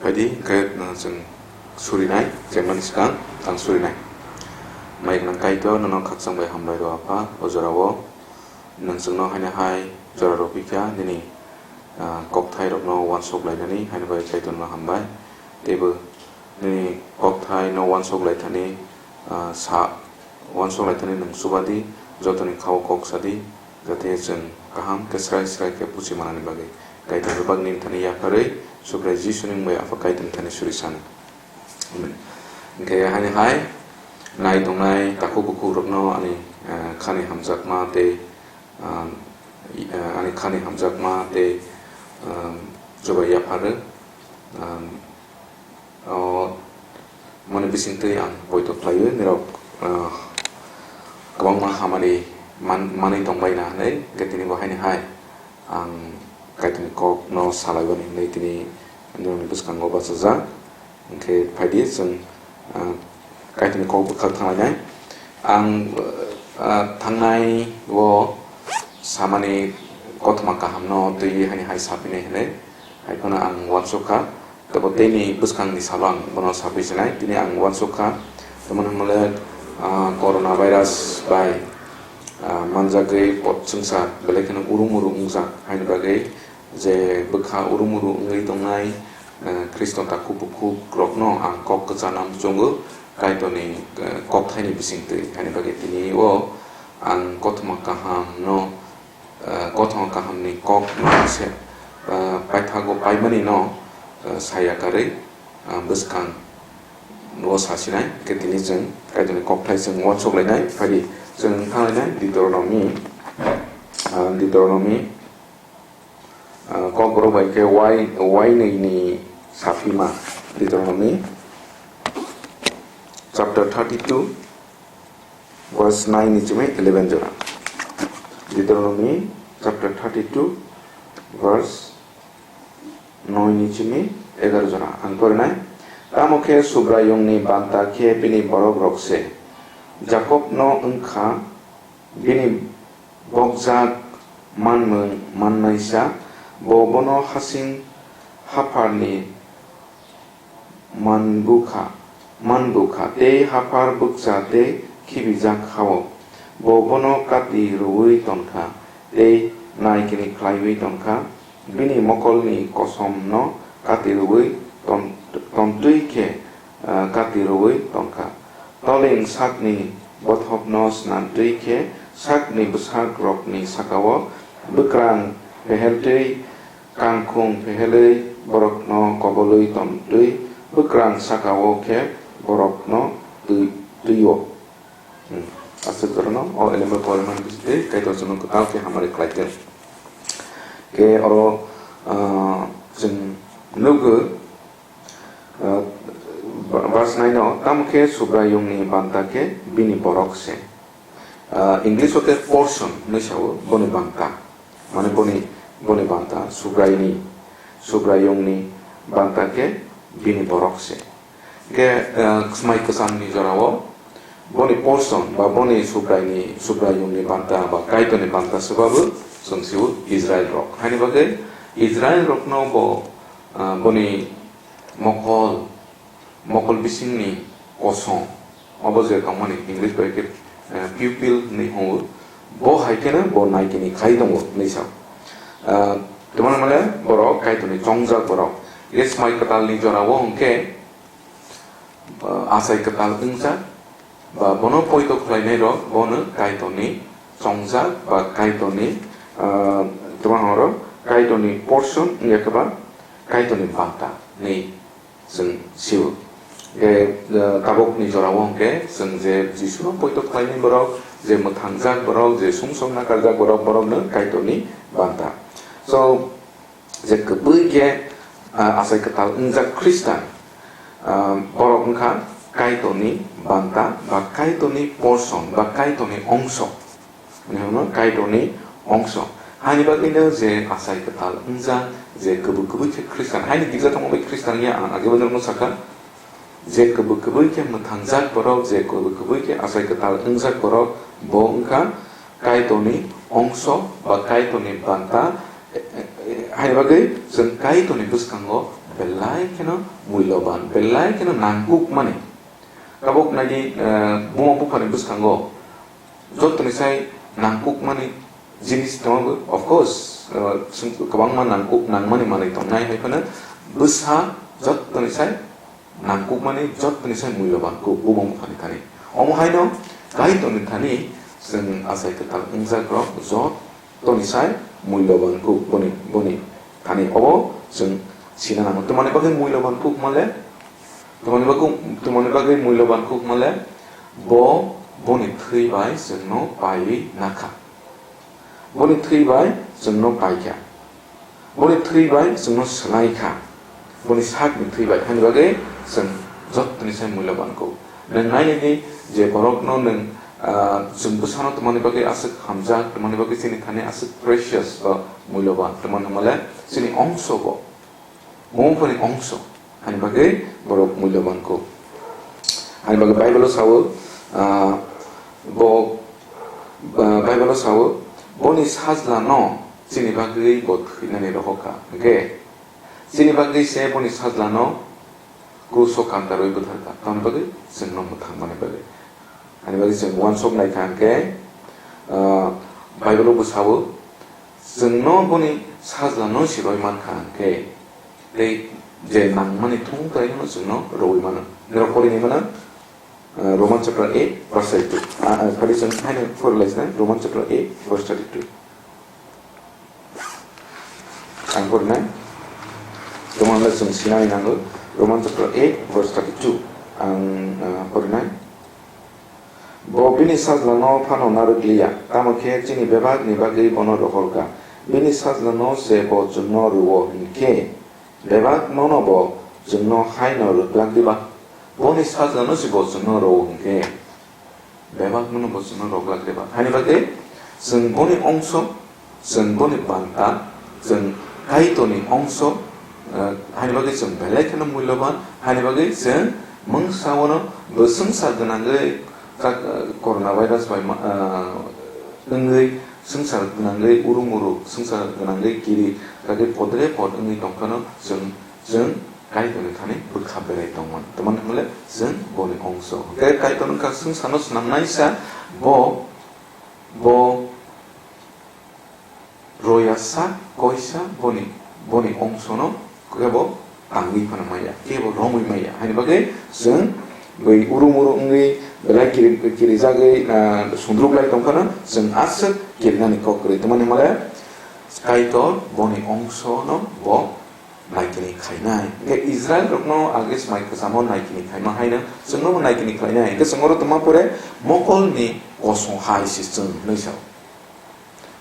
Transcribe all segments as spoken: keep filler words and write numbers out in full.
Phaidi, hwnkhe, uh, chwng surinai, chengmani swkang ang surinai. Mai gwnang Kaitor, nono khakchang bai hambai rw, Apha, o jorao nwng chwngno haino hai jora rw phikha, nini, uh, kokthairokno uansuk lainani, haino bai Kaitorno hambai. Teibo nini kokthaino uansuk laithani, uh, sa, uansuk laithani nwng chubadi, jotoni khao kok sadi, jate chwng kaham khe srai srai khe buchi manani bagwi. Kaitor bebak nini thani yapharwi, Subrai Jisuni mungbai Apha Kaitorni thani suri sano. Amen. Hwnkhe haino hai nai tongnai takhuk bukhukrokno ani, eh, khani hamjakma tei, ah, i-, eh, ani khani hamjakma tei, ah, chubai yapharwi. Ah, o mani bisingtwi ang poito khlaiwi nirok, ah, kwbangma hamari man-, manwi tongbaina hwnwi, hwnkhe tini bo haino hai ang Kaitorni kokno salaibani hwnwi tini nirokni bwskango bachajak. Hwnkhe phaidi chwng, ah, Kaitorni kok bwkhak thanglainai. Ang, ah, thangnai o samani kothoma kahamno twiwi haino hai saphinai hwnwi, hai phano ang uansuk kha. Tei bo teini bwskangni salo ang bono saphi sinai. Tini ang uansuk kha, tamo hwnmale, ah, corona virus bai, ah, manjagwi pot swngchar belai kheno urum urum wngjak, haini bagwi je bwkha urum urum wngwi tongnai, ah, Khristo takhuk bukhuk rokno ang kok kwchana muchungo Kaitorni, ah, kokthaini bisingtwi. Haini bagwi tini o ang kothoma kahamno ah, kothoma kahamni kok se, ah, paithago paimani no, ah, saya karwi, ah, bwskang o sasinai, hwnkhe tini chwng Kaitorni kokthai chwng uansuk lainai, phaidi chwng thanglainai Deuteronomy, ah, Deuteronomy, ah, kokborok bai khe wai-, wainwi ni saphima, Deuteronomy chapter thirty-two, verse nine ni chumui eleven jora. Deuteronomy chapter thirty-two, verse nine ni chumui egaroh jora. Ang porinai. Tamo khe Subraiyungni banta khe bini borok rok se. Jakobno wngkha bini bokjak manmung mannaisa, bo bono hasing hapharni manbukha, manbukha, tei haphar bwkcha tei khibijak ha-o. Bo bono kati rwui tongkha, tei nai kini khlaiwi tongkha. Bini mokolni kosomno kati rwui ton-, tontwi khe, ah, kati rwui tongkha. Toling sakni bothopno snamtwi khe sakni bwsakrokni saka-o bwkrang peheltwi kangkhung phehelwi borokno kobolwi tongtwi bwkrang saka-o khe borokno twi-, twi-o. Hmm. Aswk jorano o elemba porimani bisingtwi Kaitor chwngno kwtal khe hamari khlai tong. Khe oro, ah, chwng nugo, ah, verse nine no, tamo khe Subraiyungni banta khe bini borok se. Ah, English o khe portion hinwi sao, boni banta. Mane boni, boni banta, Subraini, Subraiyungni banta khe bini borok se. Hwnkhe, ah, Swmai Kwchamni jorao boni portion ba boni Subraini, Subraiyungni banta ba Kaitorni banta swbabu chwng sio Israel rok. Haini bagwi Israel rokno bo, ah, boni mokol, mokol bisingni kosong, obo je tongmani English bai khe, eh, pupil hinwi hwngo, bo hai kheno bo naikini khai tongo hinwi sa. Eh, tei mane borok Kaitorni chongjak borok. Ye Swmai Kwtalni jorao hwnkhe, eh, achai kwtal wngjak, ba bono poito khlainai rok bono Kaitorni chongjak ba Kaitorni, eh, tei mane horo Kaitorni portion wngya khe ba Kaitorni banta hinwi chwng sio. Hwnkhe, eh, tabukni jorao hwnkhe chwng je Jisuno poito khlainai borok, je mwthangjak borok, je sumsok nakarjak borok, borokno Kaitorni banta. So, je kwbwi khe, ah, achai kwtal wngjak Khristan, ah, borok wngkha Kaitorni banta ba Kaitorni portion ba Kaitorni ongso. Hwnwi hwnwi Kaitorni ongso. Haini bagwino je achai kwtal wngjak, je kwbwi kwbwi khe Khristan. Haini girja tongma bai Khristan ya, ang age bo norokno sakha. Je kwbwi kwbwi khe mwthangjak borok, je kwbwi kwbwi khe achai kwtal wngjak borok, bo wngkha Kaitorni ongso ba Kaitorni banta. Haini bagwi chwng Kaitorni bwskango belai kheno muiloban, belai kheno nangkukmani. Tabuk naidi, eh, buma buphani bwskango jottoni sai nangkukmani jinis tongo, of course, eh, chwng kwbangma nangkuk nangmani manwi tongnai, hai phano bwsa jottoni sai nangkukmani, jottoni sai muiloban kuk buma buphani thani. Omo haino Kaitorni thani chwng achai kwtal wngjak rok jottoni sai muiloban kuk boni, boni thani. Obo chwng sina nango. Tamoni bagwi muiloban kuk male, tamoni bagwi, tamoni bagwi muiloban kuk male, bo boni thwi bai chwngno paiwi nakha. Boni thwi bai chwngno paikha. Boni thwi bai chwngno swlaikha. Boni sakni thwi bai. Hani bagwi chwng jottoni sai muiloban kuk. Nwng nainani je borokno nwng, ah, chwng bwsano twmani bagwi aswk hamjak, twmani bagwi chini thani aswk precious ba muiloban, twmani hwnmale chini ongso bo. Omo phani ongso, hani bagwi borok muiloban kuk. Hani bagwi Bible-o sao, ah, bo, ah, Bible-o sao, boni sajlano chini bagwi bo thwinani rohorkha. Hwnkhe chini bagwi se boni sajlano kruso kandarwi butharkha. Tamni bagwi chwngno mwthangmani bagwi. Ani bagwi chwng uansuk naikha hwnkhe, ah, Bible-o bwsao, chwngno boni sajlano si roi mankha hwnkhe, tei je nangmani thung tei phano chwngno roi mano. Norok porinai mano, ah, Roman chapter eight verse thirty-two. Ah, ah, phari chwng haino phorlaisna, Roman chapter eight verse thirty-two. Ang porinai. Roman le chwng sinai nango. Roman chapter eight verse thirty-two. Ang, ah, porinai. Bo bini sajlano phano narwk liya, tamo khe chini bebakni bagwi bono rohorkha. Bini sajlano se bo chwngno rwo hwn khe, bebak nono bo chwngno haino rwglak diba? Boni sajlano se bo chwngno rwo hwn khe, bebak nono bo chwngno rwglak diba? Hani bagwi chwng boni ongso, chwng boni banta, chwng Kaitorni ongso, eh, hani bagwi chwng belai kheno muiloban, hani bagwi chwng mungsa-o no bo swngchar gwnangwi, kak-, eh, corona virus bai ma-, eh, wngwi swngchar gwnangwi urumuru, swngchar gwnangwi kiri, kagwi podre pod wngwi tongphano chwng, chwng Kaitorni thani bwkha berai tongmani. Tamoni hwnle chwng boni ongso. Hwnkhe Kaitor wngkha swngcharno snamnaisa, bo, bo roya sak koisa boni, boni ongsono kebo tangwi phano maya, kebo romwi maya. Haini bagwi chwng bai urum urum wngwi belai kiri, kirijagwi, ah, sundruk lai tongphano chwng aswk kirinani kok kwrwi. Tamoni hwnle Kaitor boni ongsono bo naikini khainai. Hwnkhe Israel rokno age swmai kwchamo naikini khaima haino chwngno bo naikini khlainai. Hwnkhe chwng oro tongma pore mokolni kosong hai se chwng hwnwi sao.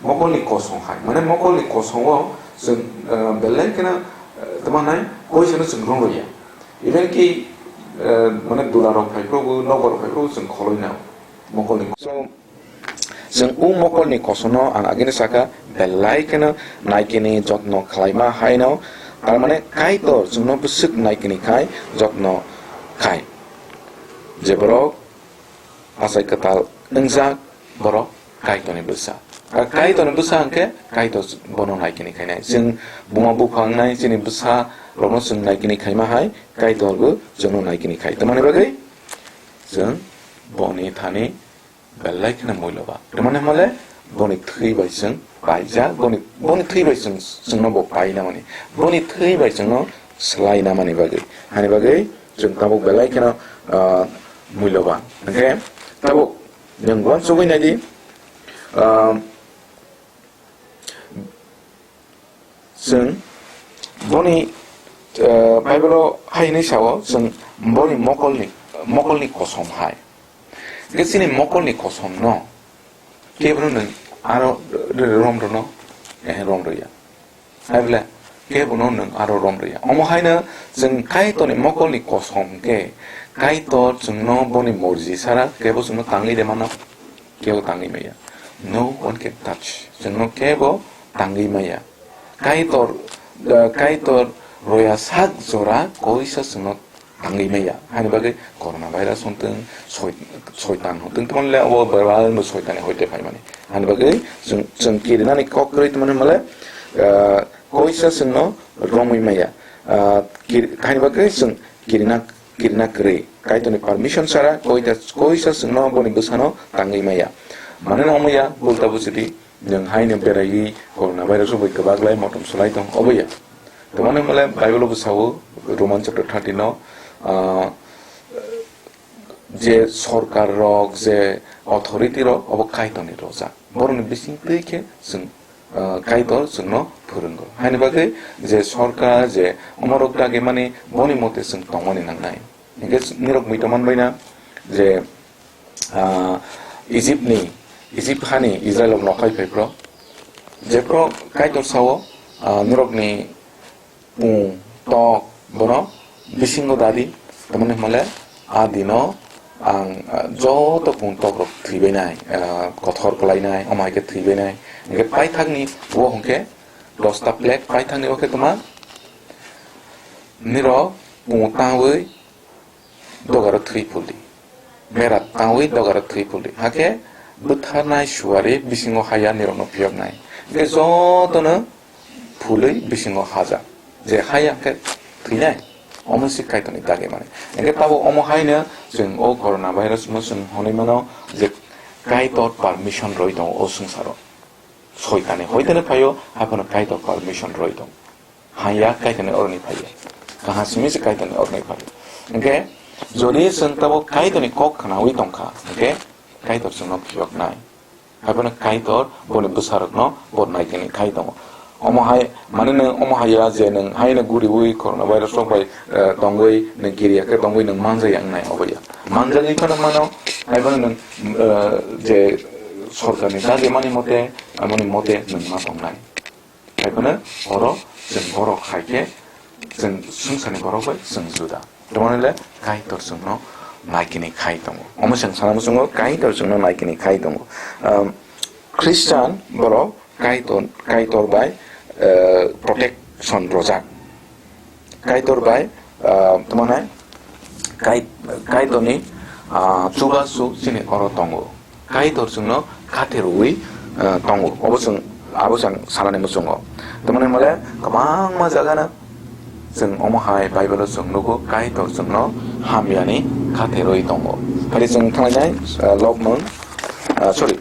Mokolni kosong hai. Mane mokolni kosongo chwng, eh, belai kheno, eh, tongma nai koisano chwng rong rwya. Even ki, eh, mane dula rok phai phuru, nokbar rok phai phuru chwng kholoi nai mokolni. So, Chwng o mokolni kosonno ang agini saka, belai kheno naikini jotno khlaima haino, tar mane Kaitor chwngno bwswk naikini khai jotno khai. Je borok achai kwtal wngjak, borok Kaitorni bwsa. Ar Kaitorni bwsa hwnkhe Kaitor bono naikini khainai. Chwng buma bupha wngnai chini bwsa rokno chwng naikini khaima hai, Kaitor bo chwngno naikini khai. Tamoni bagwi chwng boni thani belai kheno muiloba. Tamoni hwnmale boni thwi bai chwng paijak, boni, boni thwi bai chwng, chwngno bo paina mani. Boni thwi bai chwngno swlaina mani bagwi. Hani bagwi chwng tabuk belai kheno, ah, muiloba. Hwnkhe tabuk nwng uansugwi naidi, ah, Chwng boni, eh, Bible-o hai hwnwi sao, chwng boni mokolni, mokolni kosom hai. Hwnkhe chini mokolni kosomno kebono nwng aro rom rwno, eh, rom rwya. Hai bole kebono nwng aro rom rwya. Omo haino chwng Kaitorni mokolni kosom khe Kaitor chwngno boni morji sara kebo chwngno tangwi de mano. Kebo tangwi maya. No one can touch. Chwngno kebo tangwi maya. Kaitor, eh, Kaitor roya sak jora koisa chwngno tangwi maya. Hani bagwi corona virus hontwng, soi-, soitan hontwng, tamo le abo bebak no soitani hoite phaimani. Hani bagwi chwng, chwng kirinani kok kwrwi tongmani hwnmale, eh, koisa chwngno romwi maya. Ah, kir-, haini bagwi chwng kirina, kirina kwrwi. Kaitorni permission chara koita, koisa chwngno boni bwsano tangwi maya. Mane nangmaya, ulta bujidi, nwng haino beraiwi corona virus bai kwbaklai motom swlai tong, oboya. Tamani hwnle Bible bo sao, Roman chapter thirteen no, ah, je sorkar rok, je authority rok, obo Kaitorni rojak. Borokni bising twi khe chwng, ah, Kaitor chwngno phwrwngo. Haini bagwi je sorkar, je omorok dagimani, boni mote chwng tongmani nangnai. Hinkhe nirok muitu manbaina je, ah, Egypt ni, Egypt hani Israel rok nokhai phai phro. Jephro Kaitor sao, ah, nirokni pung, tok, bono bisingo dadi, tamani hwnle a dino ang, ah, joto pung tok rok thwibainai, ah, kothor kwlainai, omo hai khe thwibainai. Hinkhe paithakni o hwnkhe dosta plek, paithakni o khe tuma nirok pung tangwi dogaro thwi phuldi. Bera tangwi dogaro thwi phuldi. Hakhe bwtharnai suari bisingo haya nirokno phiyoknai. Hinkhe jotono phulwi bisingo haja. Je haya hinkhe thwinai. Omo se Kaitorni dagi mani. Hinkhe tabo omo haino chwng o corona virus no chwng hwnwi mano je Kaitor permission rwi tongo o swngcharo. Soitani hoitani phaio, haphano Kaitor permission rwi tongo. Haya Kaitorni oroni phaio. Kaham simi se Kaitorni oroni phaio. Hinkhe jodi chwng tabo Kaitorni kok khnawi tongkha, hinkhe Kaitor chwngno phiyoknai. Haphano Kaitor boni bwsarokno bo naikini khai tongo. Omo hai, mane nwng omo haya je nwng haino guriwi corona virus rok bai, eh, tongwi nwng kiriya khe tongwi nwng manjaya wngnai oboya. Manjagwi phano mano, haibano nwng, eh, je sorkarni dagimani mote, amoni mote nwng ma tongnai. Haibano oro chwng borok hai khe, chwng swngcharni borok bai chwng juda. Tamoni le Kaitor chwngno naikini khai tongo. Omo chwng sana muchungo Kaitor chwngno naikini khai tongo. Um, Christian borok Kaitor, Kaitor bai, eh, protection rojak. Kaitor bai, ah, tamo nai? Kai-, Kaitorni, ah, chubachu chini oro tongo. Kaitor chwngno khatirwi, ah, tongo. Obo chwng, abo chwng sanani muchungo. Tamoni hwnle kwbangma jagano chwng omo hai Bible-o chwng nugo, Kaitor chwngno hamyani khatirwi tongo. Phai chwng thanglainai, ah, lobmung, ah, sorry,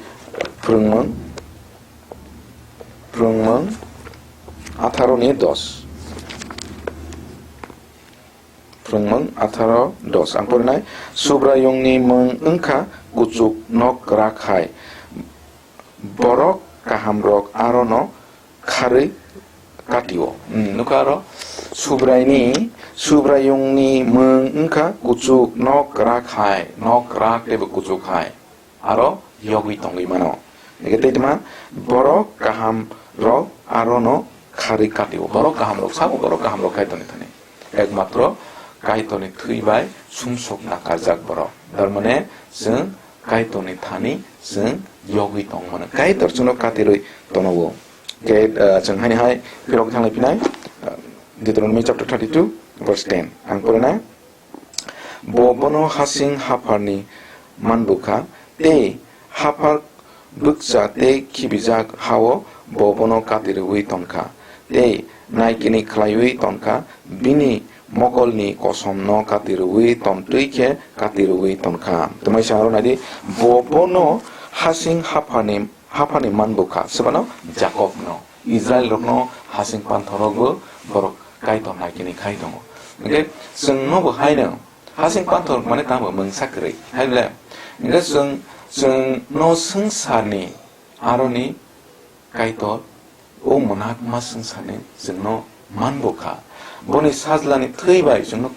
phwrwngmung, phwrwngmung atharo ni dos. Phwrwngmung atharo dos. Ang porinai, Subraiyungni mung wngkha kuchuk nok kwrak hai. Borok kahamrok arono kharwi katio. Hmm, nukha aro, Subraini, Subraiyungni mung wngkha kuchuk nok kwrak hai, nok kwrak teibo kuchuk hai. Aro yogwi tongwi mano. Eke tei tma, borok kahamrok arono kharwi katio. Borok kahamrok, sabo borok kahamrok Kaitorni thani. Ekmatro Kaitorni thwi bai sumsok nakarjak borok. Tar mane chwng Kaitorni thani chwng yogwi tong mano. Kaitor chwngno katirwi tono. Ke, ah, chwng haini hai phirok thanglai phinai, ah, Deuteronomy chapter thirty-two, verse ten. Ang porinai. Bo bono hasing hapharni manbukha, tei haphar bwkcha tei khibijak hao bo bono katirwi tongkha, tei naikini khlaiwi tongkha, bini mokolni kosomno katirwi tontwi khe katirwi tongkha. Tei maisa aro naidi, bo bono hasing hapharni haphani manbukha, sebano Jakobno, Israilrokno hasing panthorrokbo borok Kaitor naikini khai tongo. Hingke chwngnobo haino hasing panthor mane tamo mungsa kwrwi, hai le? Hingke chwng, chwngno swngcharni aroni Kaitor o mwnakma swngcharni chwngno manbukha. Boni sajlani thwi bai chwngno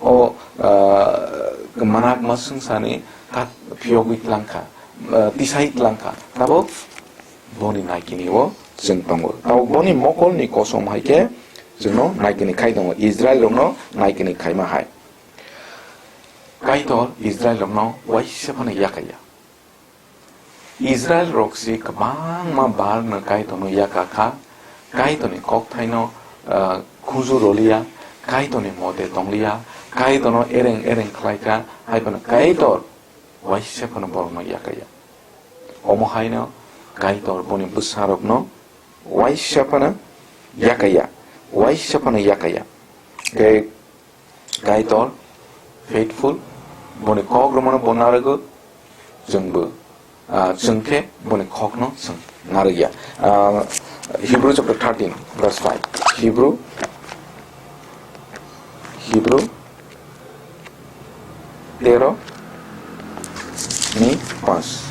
o, ah, mwnakma swngcharni kak phiyogwi tlangkha, ah, tisai tlangkha. Tabuk boni naikini o chwng tongo. Tabuk boni mokolni kosom hai khe chwngno naikini khai tongo, Israilrokno naikini khaima hai. Kaitor Israilrokno waisa phano yakaiya. Israilrok se kwbangma barno Kaitorno yaka kha, Kaitorni kokthaino, ah, khuju roliya, Kaitorni mote tongliya, Kaitorno ereng ereng khlaikha, hai phano Kaitor waisa phano borokno yakaiya. Omo haino Kaitor boni bwsarokno waisa phano yakaiya, waisa phano yakaiya. Khe Kaitor faithful, boni kok romano bo narwgo, chwngbo, ah, chwng khe boni kokno chwng narwkya. Ah, Hebrew chapter thirteen, verse five. Hebrew, Hebrew tero ni panch.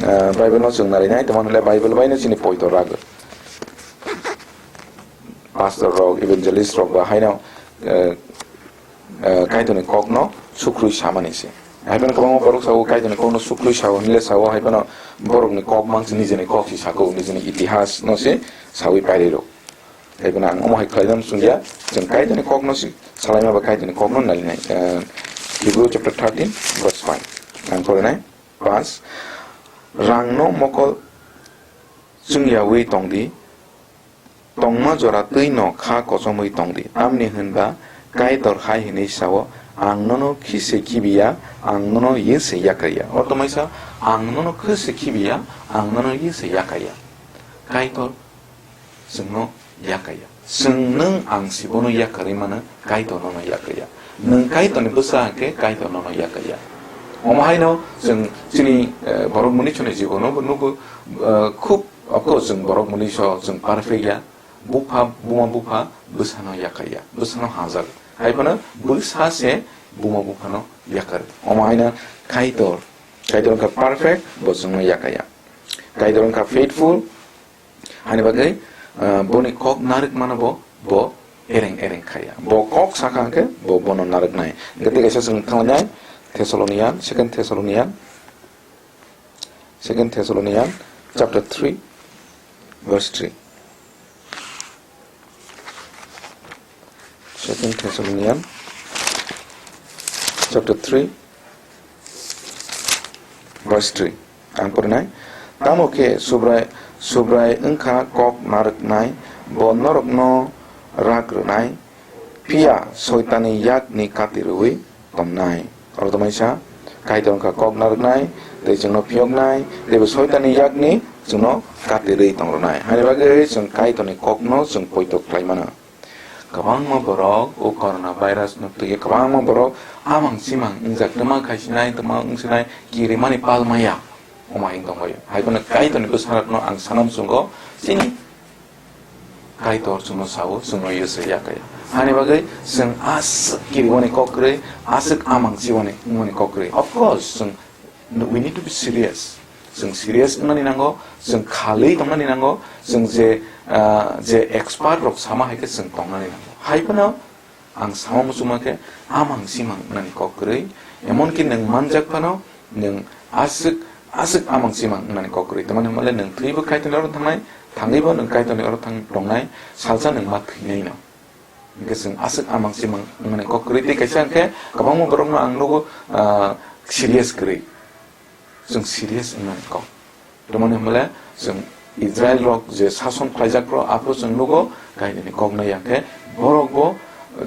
Ah, Bible no chwng narinai, tamo hwnle Bible bai no chini poito rwgo. Pastor rok, evangelist rok ba haino, eh, eh, Kaitorni kokno sukrui samani se. Haiphano kwbangma borok sao, Kaitorni kokno sukrui sao, hinle sao, haiphano borokni kok mang se nijeni kok si sako, nijeni itihas no se sawi pairiro. Haiphano ang omo hai khlainani chwngya, chwng Kaitorni kokno si salaima ba Kaitorni kokno nalinai. Eh, Hebrew chapter thirteen, verse five. Ang porinai, panch. Rangno mokol chwngyawi tongdi, tongma jora twi no kha kochomwi tongdi, tamni hwnba Kaitor hai hwnwi sao, "Ang nono khise khibiya, ang nono yese yakarya." Orthomaisa, "Ang nono khise khibiya, ang nono yese yakarya." Kaitor chwngno yakarya. Chwng nwng ang si bono yakarwi mano, Kaitor nono yakarya. Nwng Kaitorni bwsa hwnkhe Kaitor nono yakarya. Omo haino chwng chini, eh, borok mwnwi chwngni jibono bo nugo, eh, khub, of course, chwng borok mwnwi so chwng perfect ya. Bupha, buma bupha bwsano yakarya, bwsano hamjak. Haiphano bwsa se buma buphano yakar. Omo haino Kaitor, Kaitor wngkha perfect, bo chwngno yakarya. Kaitor wngkha faithful, hani bagwi, ah, boni kok narwk mano bo, bo ereng ereng khaya. Bo kok sakha hwnkhe bo bono narwknai. Hwnkhe tei kaisa chwng thanglainai Thessalonian, Second Thessalonian, Second Thessalonian chapter three, verse three. Second Thessalonian chapter three, verse three. Ang porinai. Tamo khe Subrai, Subrai wngkha kok narwknai, bo norokno rak rwnai, phiya Soitanni yakni kati rwui tongnai. Oro tongmani sa, Kaitor wngkha kok narwknai, tei chwngno phiyoknai, teibo Soitanni yakni chwngno kati rwi tongrwnai. Haini bagwi chwng Kaitorni kokno chwng poito khlai mano. Kwbangma borok o corona virus no twi kwbangma borok amang simang wngjak, twma khaisinai, twma wngsinai, kirimani pal maya. Omo hai wng tongbaio. Hai phano Kaitorni bwsarokno ang sana muchungo, chini Kaitor chwngno sao, chwngno yese yakaya. Hani bagwi chwng aswk kiriwani kok kwrwi, aswk amang chiwani wngmani kok kwrwi. Of course, chwng, we need to be serious. Chwng serious wngnani nango, chwng khalwi tongnani nango, chwng je, ah, je expert rok sama hai khe chwng tongnani nango. Hai phano ang sama muchungma khe amang simang wngnani kok kwrwi, emonki nwng manjak phano nwng aswk, aswk amang simang wngnani kok kwrwi. Tamani hwnmale nwng thwibo Kaitorni oro thangnai, thangwibo nwng Kaitorni oro thang tongnai, salsa nwng ma thwinaino. Hwnkhe chwng aswk amang simang wngnani kok kwrwi. Tei kaisa hwnkhe kwbangma borokno ang nugo, ah, serious kwrwi. Chwng serious wngnani kok. Tamani hwnmale chwng Israel rok je sason khlaijak rok, aphuru chwng nugo, Kaitorni kok nai ya khe borok bo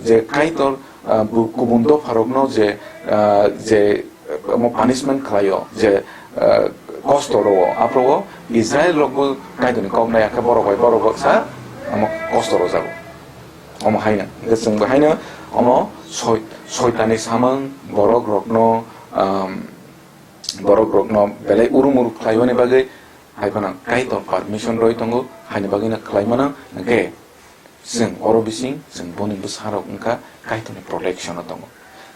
je Kaitor, ah, bu-, kubun dopha rokno je, ah, je, ah, omo punishment khlaio, je, ah, kosto rwo, aphuru Israel rok bo Kaitorni kok nai ya khe borok bai borok baksa omo kosto rwjago. Omo haino, hwnkhe chwng bo haino omo soi-, soitani samung borok rokno, um, borok rokno belai urum urum khlaimani bagwi hai phano Kaitor permission rwi tongo, haini bagwino khlai mano. Hwnkhe chwng oro bising chwng boni bwsarok wngkha Kaitorni protection o tongo.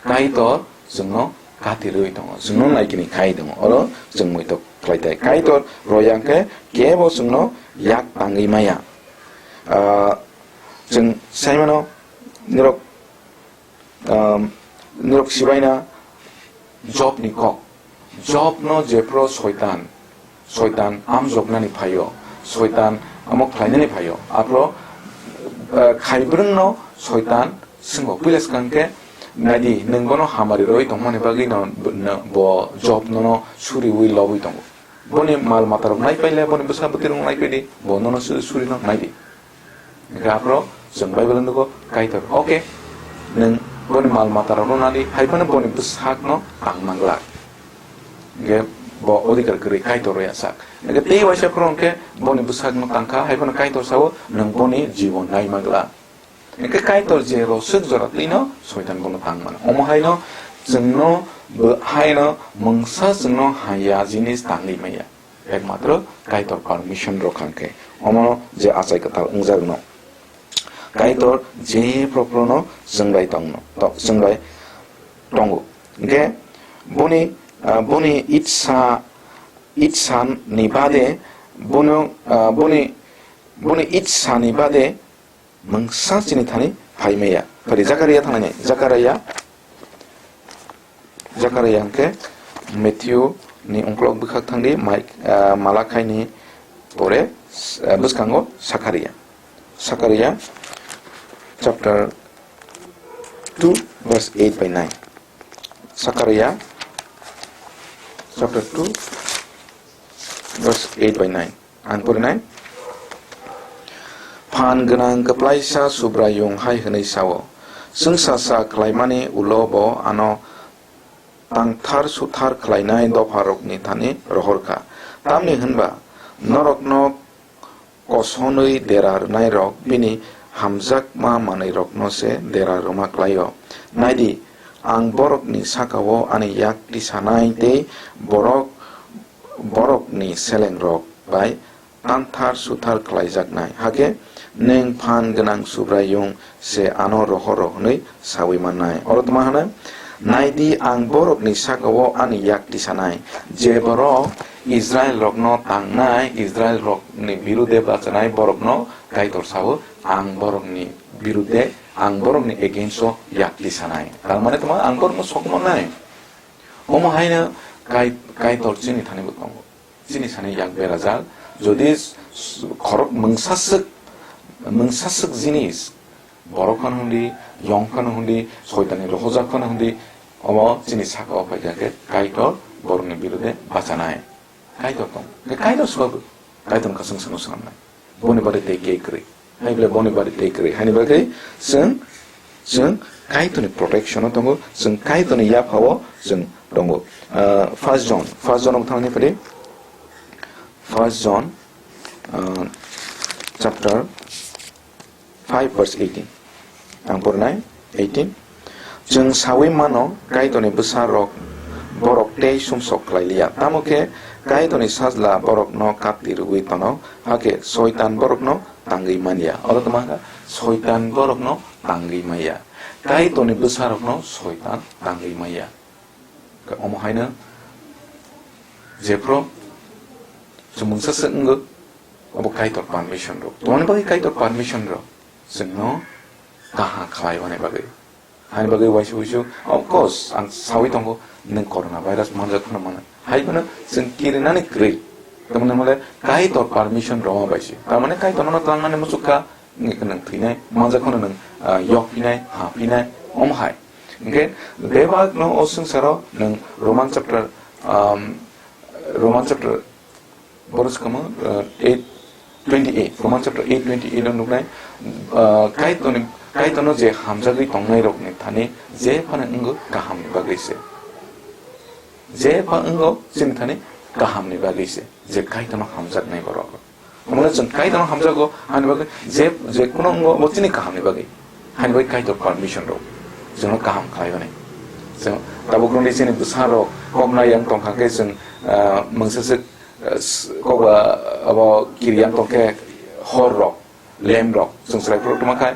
Kaitor chwngno kati rwi tongo, chwngno naikini khai tongo, oro chwng muitok khlai tai. Kaitor roi ya khe kebo chwngno yak tangwi maya. Ah, chwng sai mano, nirok, um, nirok sibaina Jobni kok. Jobno jephru Soitan, Soitan amjoknani phaio, Soitan amo khlainani phaio. Aphru, uh, khaibrwngno Soitan swngo, puila swkang khe, "Naidi, nwng bono hamari rwi tongmani bagwi no, no, bo Job nono suriwi lobwi tongo." Boni mal matarok naipaile, boni bwsa bwtwirok naipaidi, bo nono su-, surino naidi. Hwnkhe aphuru chwng Bible nugo, Kaitor, "Okay, nwng boni mal matarokno nadi, hai phano boni bwsakno tangna glak." Hwnkhe bo odhikar kwrwi Kaitor roya sak. Hwnkhe tei waisa phuru hwnkhe boni bwsakno tangkha, hai phano Kaitor sao, "Nwng boni jibon naima glak." Hingke Kaitor je roswk jora twino Soitan bono tang mano. Omo haino chwngno bo haino mungsa chwngno haya jinis tangwi maya. Ekmatro Kaitor permission rok hangke. Omo je achai kwtal wngjakno. Kaitor je propro no chwngbai tongno, to-, chwngbai tongo. Hingke boni, ah, boni itsa, itsa ni bade bono, ah, boni, boni itsa ni bade mungsa chini thani phai maya. Phari Zakaria thangnai, Zakaria, Zakaria hingke Matthew ni ungkolok bwkhak thangdi, Mike, ah, Malakhai ni pore, ah, bwskango Sakaria. Sakaria chapter two verse eight by nine. Sakaria chapter two verse eight by nine. Ang porinai. Phan gwnang kwplaisa Subraiyung hai hwnwi sao, "Chwngsasa khlaimani ulo bo ano tangthar suthar khlainai dopharokni thani rohor kha. Tamni hwnba norokno kosonwi dera rwnairok bini hamjakma manwirokno se dera rwma klaio. Naidi, ang borokni saka-o ani yak tisanai tei borok, borokni selengrok bai tanthar suthar khlaijaknai. Hakhe nwng phan gwnang Subraiyung se ano rohoro hwnwi saui mannai." Oro tma hwnwi, "Naidi, ang borokni saka-o ani yak tisanai, je borok Israilrokno tangnai, Israilrokni birude bachanai borokno Kaitor sao, ang borokni birude, ang borokni against-o yak tisanai." Tar mane tma, ang borokno sokmannai. Omo haino Kai-, Kaitor chini thani bo tongo. Chini sani yak berajak, jodi s-, s-, khorok mungsaswk, mungsaswk jinis, borok phano hwndi, yong phano hwndi, soitani rohojak phano hwndi, omo chini saka-o phaikha khe Kaitor borokni birude bachanai. Kaitor tong. Khe Kaitor swbabu. Kaitor kaisa swngno swnamnai. Boni bari tei khe kwrwi. Hai bole boni bari tei kwrwi. Haini bagwi chwng, chwng Kaitorni protection-o tongo, chwng Kaitorni yaphao chwng tongo. Ah, First John, First John-o thangni phadi. First John, ah, chapter five verse eighteen. Ang pornai eighteen. Chwng saui mano, Kaitorni bwsarok borok tei sumsok khlai liya. Tamo khe Kaitorni sajla borokno kapti rwui tono, hakhe Soitan borokno tangwi man ya. Oro tma kha, Soitan borokno tangwi man ya. Kaitorni bwsarokno Soitan tangwi man ya. Omo haino jephru chwng mungsa se wngo, abo Kaitor permission rw. Tongmani bagwi Kaitor permission rw. Chwngno kaham khlai mani bagwi. Haini bagwi waisa waisa, of course, ang saui tongo, nwng corona virus manjak phano mano. Hai phano chwng kirinani kwrwi. Tamoni hwnle Kaitor permission rwma bai se. Tamoni Kaitor nono tlangnani muchuk kha, wngkhe nwng thwinai, manjak phano nwng, ah, yok phinai, ha phinai, omo hai. Hingkhe bebak no o swngcharo nwng Roman chapter, um, Roman chapter Borok swkangma, uh, eight twenty-eight, Roman chapter eight twenty-eight o nuknai, uh, Kaitorni, Kaitorno je hamjagwi tongnairokni thani je phano wngkha kahamni bagwi se. Je phano wngkha chini thani kahamni bagwi se, je Kaitorno hamjaknai borok. Omono chwng Kaitorno hamjago, hani bagwi je, je kuno wngkha bo chini kahamni bagwi. Hani bagwi Kaitor permission rw. Chwngno kaham khlai hwnwi. Chwng tabuk rwngni chini bwsarok kok nai yang tongkha khe chwng, uh, mungsa swk, uh, s-, kok ba abo kiri yang tongkhe hor rok, lem rok. Chwng chwrai phuru tongma khai,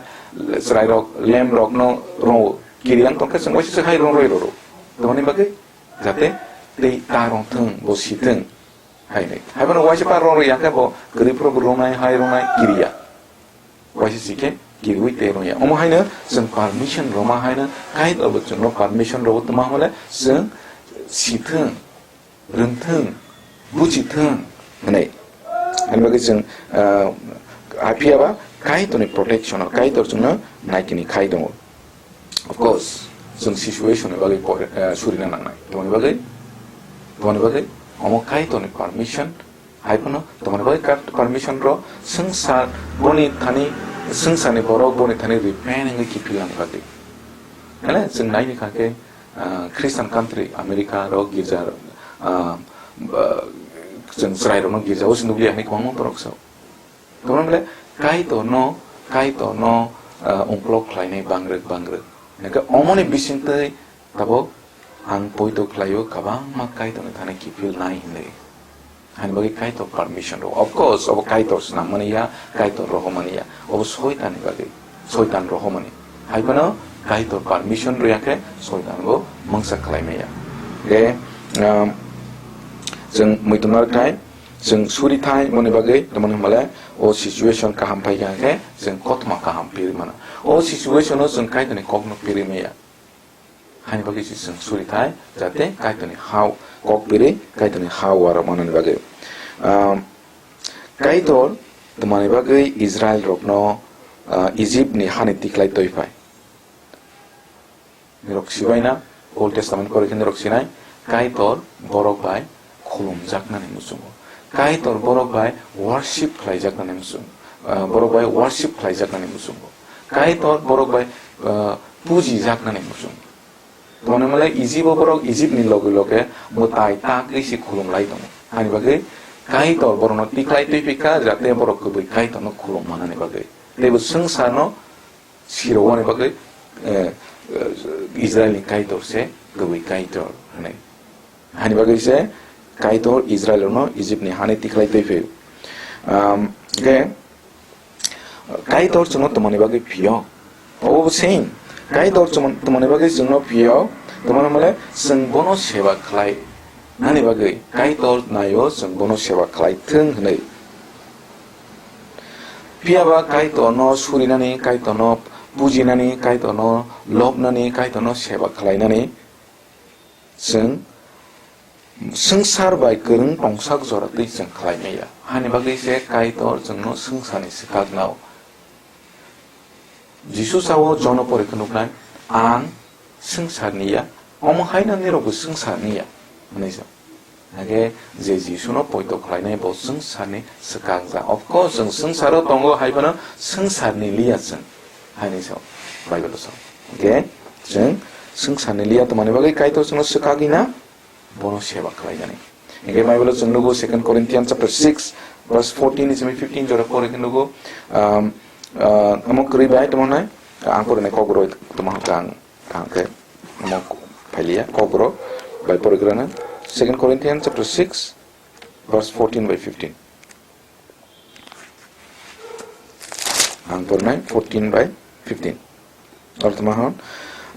chwrai rok, lem rokno rw. Kiri yang tongkhe chwng waisa swk hai rw rw rw. Tongmani bagwi jate tei ta rw thwng, bo si thwng. Hai nai. Hai bono waisa pa rw rw yang khe bo kwrwi phuru bo rwnai, hai rwnai, kiri ya. Waisa si khe kiriwi tei rwya. Omo haino chwng permission rwma haino Kaitor bo chwngno permission rwo tongma hwnle chwng sithwng, rwngthwng, buchithwng hwnwi. Ani bagwi chwng, ah, aphiyaba Kaitorni protection-o Kaitor chwngno naikini khai tongo. Of course, chwng situation-ni bagwi por-, ah, surina nangnai. Tongmani bagwi, tongmani bagwi omo Kaitorni permission Hai phano tongmani bagwi kar-, permission rw, swngchar boni thani, swngcharni borok boni thani repent wngwi kiphilnani bagwi. Hale chwng naini kha khe, ah, Christian country, America rok girja, ah, ah, chwng chwrairokno girjao se nukliya hinwi kwbangma borok sao. Tongmani bole Kaitorno, Kaitorno, ah, ungklok khlainai bangrwk bangrwk. Hingkhe omoni bisingtwi tabuk ang poito khlaio, kwbangma Kaitorni thani kiphil nai hinwi. Hani bagwi Kaitor permission rw. Of course, obo Kaitor swnam mani ya, Kaitor rohor mani ya. Obo Soitanni bagwi, Soitan rohor mani. Hai phano Kaitor permission rw ya khe Soitan bo mungsa khlai maya. Ge, um, chwng muitu narwkthai, chwng suri thai, moni bagwi, tamoni hwnba le, o situation kaham phai kha khe, chwng kothoma kaham pirwi mano. O situation o chwng Kaitorni kokno pirwi maya. Hani bagwi se chwng suri thai, jate Kaitorni hao kok piri, Kaitorni hao uarok manani bagwi. Um, Kaitor twmani bagwi Israel rokno, uh, Egypt ni hani tikhlai twi phai. Nirok sibaina, Old Testament kore khe nirok sinai, Kaitor borok bai khulumjaknani muchungo. Kaitor borok bai worship khlaijaknani muchungo. Ah, borok bai worship khlaijaknani muchungo. Kaitor borok bai, ah, pujijaknani muchungo. Tongmani malai Egypt o borok Egypt ni loge loge mwtai tagwi se khulum lai tongo. Hani bagwi Kaitor borokno tikhlai twi phikha, jate borok kwbwi Kaitorno khulum manani bagwi. Teibo swngcharno sirowani bagwi, eh, eh, Israelni Kaitor se kwbwi Kaitor hwnwi. Hani bagwi se Kaitor Israelrokno Egyptni hani tikhlai twi phio. Um, hwnkhe Kaitor chwngno twmani bagwi phio. Obo bo same. Kaitor chwng-, twmani bagwi chwngno phio, twmani hwnmale chwng bono seba khlai. Nani bagwi Kaitor naio chwng bono seba khlai thwng hwnwi. Phiya ba Kaitorno surinani, Kaitorno pujinani, Kaitorno lobnani, Kaitorno seba khlainani chwng swngchar bai kwrwng tongsak jora twi chwng khlai maya. Hani bagwi se Kaitor chwngno swngcharni swkaknao. Jisu sao Jono pore khe nuknai, "Ang swngcharni ya, omo hai nang nirokbo swngcharni ya," hwnwi sa. Hake je Jisuno poito khlainai bo swngcharni swkang ja. Of course, chwng swngcharo tongo hai phano swngcharni liya chwng, haini sa Bible-o sa. Hake chwng swngcharni liya tongmani bagwi Kaitor chwngno swkagwi na, bono seba khlainani. Hingke Bible-o chwng nugo, Second Corinthians chapter six, verse fourteen ni simi fifteen jora pore khe nugo, um, uh, omo kwrwi bai tongma nai, ang porinai kokborok tongma hwnkha ang, ang khe omo phailiya, kokborok bai pore kwrwna. Second Corinthians chapter six, verse fourteen by fifteen. Ang pornai fourteen by fifteen. Oro tongma hwn,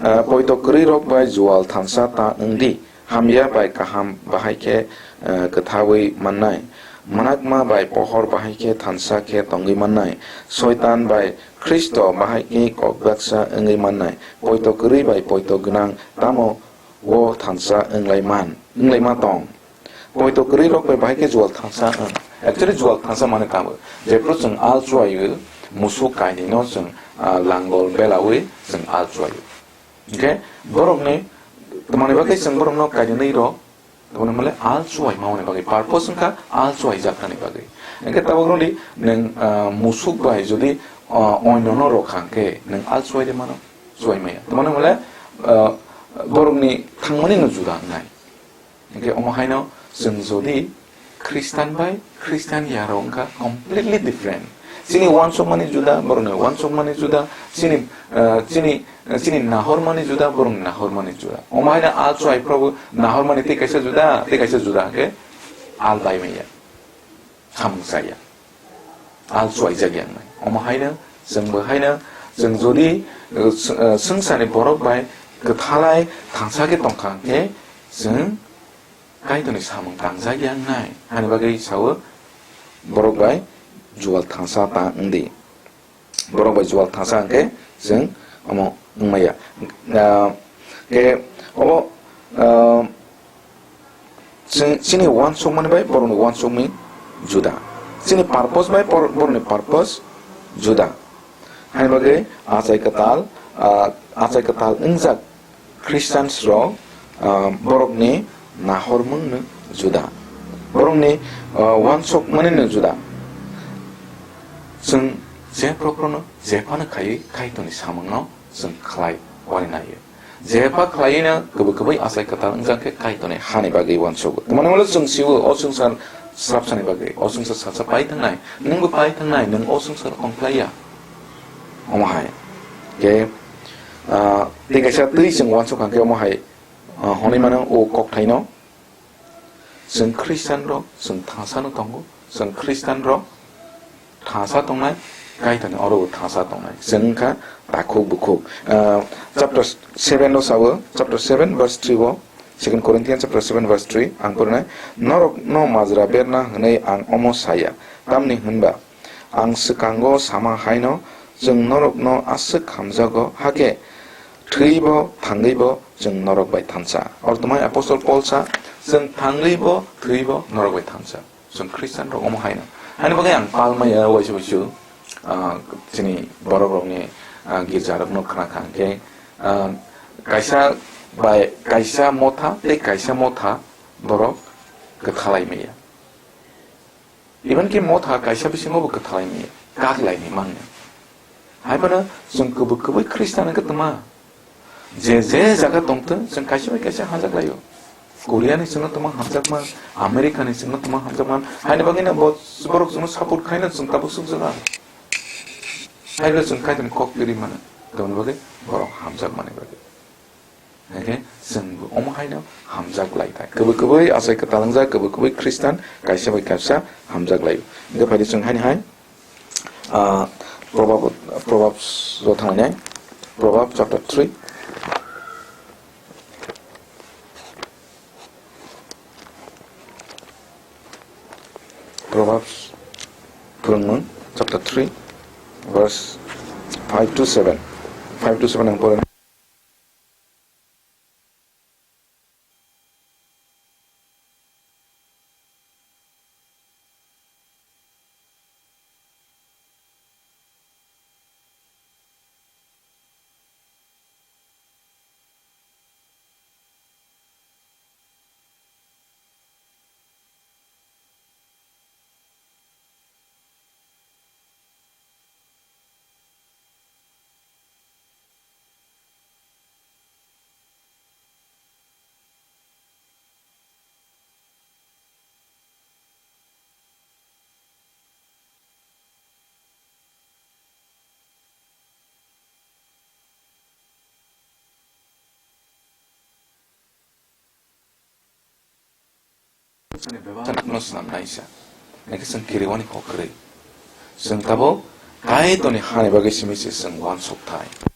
ah, poito kwrwi rok bai jual thansa ta wng di, hamya bai kaham bahai khe, ah, kwthaui mannai, mwnakma bai pohor bahai khe thansa khe tongwi mannai, soitan bai Khristo bahai khe kok baksa wngwi mannai, poito kwrwi bai poito gwnang tamo o thansa wnglai man, wnglaima tong. Poito kwrwi rok bai bahai khe jual thansa wng. Actually, jual thansa mane tamo. Jephru chwng al chuaio, musuk kainwi no chwng, ah, langol belaui chwng al chuaio. Hingkhe borokni, tamoni bagwi chwng borokno kainwi rok, tamoni male al chuai mani bagwi. Purpose wngkha al chuai jaknani bagwi. Hingkhe tabuk rwdi nwng, ah, musuk bai jodi, ah, oino no rok kha hingkhe nwng al chuai de mano, chuai maya. Tamoni male, ah, borokni thangmani no juda wngnai. Hingke omo haino chwng jodi Khristan bai Khristan yarok wngkha completely different. Chini uansukmani juda, borokni uansukmani juda, chini, ah, chini, chini nahormani juda, borokni nahormani juda. Omo haino al chuai phrobo nahormani tei kaisa juda, tei kaisa juda hingke al bai maya. Samung chaya. Al chuaijak ya wngnai. Omo haino, chwngbo haino, chwng jodi, uh, s-, uh, swngcharni borok bai kwthalai thangsa khe tongkha hwnkhe, chwng Kaitorni samung tangjak ya wngnai. Hani bagwi sao, borok bai jual thangsa ta wng di. Borok bai jual thangsa hwnkhe, chwng omo wngmaya. Ah, khe obo, ah, chini, chini uansukmani bai borokni uansukmani juda. Chini purpose bai bor-, borokni purpose juda. Haini bagwi achai kwtal, ah, achai kwtal wngjak Christians rok, ah, borokni nahormungno juda. Borokni, ah, uansukmani no juda. Chwng je prokrokno jephano khaiwi Kaitorni samungno chwng khlai warinai. Jepha khlaiwino kwbwi kwbwi achai kwtal wngjak khe Kaitorni hani bagwi uansugo. Tamoni ulo chwng sio o swngchar srapsani bagwi, o swngchar salsa pai thangnai, nwngbo pai thangnai, nwng o swngchar tong khlaiya. Omo hai. Ke, ah, tei kaisa twi chwng uansuk kha khe omo hai, ah, hwnwi mano o kokthaino, chwng Khristian rok chwng thangsa no tongo, chwng Khristian rok thangsa tongnai, Kaitorni oro bo thangsa tongnai. Chwng wngkha takhuk bukhuk. Ah, chapter seven o sao, chapter seven verse three o, Second Corinthians chapter seven verse three, ang phorinai, "Norokno majra berna hwnwi ang omo saya, tamni hwnba ang swkango sama haino, chwng norokno aswk hamjago, hakhe thwibo thangwibo chwng norok bai thansa." Oro tongmani Apostle Paul sa, "Chwng thangwibo thwibo norok bai thansa." Chwng Khristian rok omo haino. Haini bagwi ang palmaya waisa waisa, ah, chini borok rokni, ah, girja rokno khna kha hwnkhe, ah, kaisa bai kaisa motha tei kaisa motha borok kwthalai maya. Even ki motha kaisa bisingo bo kwthalai maya, kak lai ni mangya. Hai phano chwng kubui kubui Khristian wngkha tongma. Je je jaga tongthwng, chwng kaisa bai kaisa hamjak laio. Korea ni chwngno tongma hamjakma, America ni chwngno tongma hamjakma. Haini bagwi no bo, borok chwngno support khaino chwng tabuk sukjaga. Hai phano chwng Kaitorni kok twi mano. Tongni bagwi borok hamjakmani bagwi. Hingkhe chwng bo omo haino hamjak lai thai. Kubui kubui achai kwtal wngjak, kubui kubui Khristian, kaisa bai kaisa hamjak laio. Hingkhe phaidi chwng haini hai, ah, Proverb, Proverbs o thanglainai. Proverbs chapter three. Proverbs, Phwrwngmung chapter three, verse five to seven. Five to seven ang pore. No swnam naisa. Nake chwng kiriwani kok kwrwi. Chwng tabuk Kaitorni hani bagwi simi se chwng uansuk thai.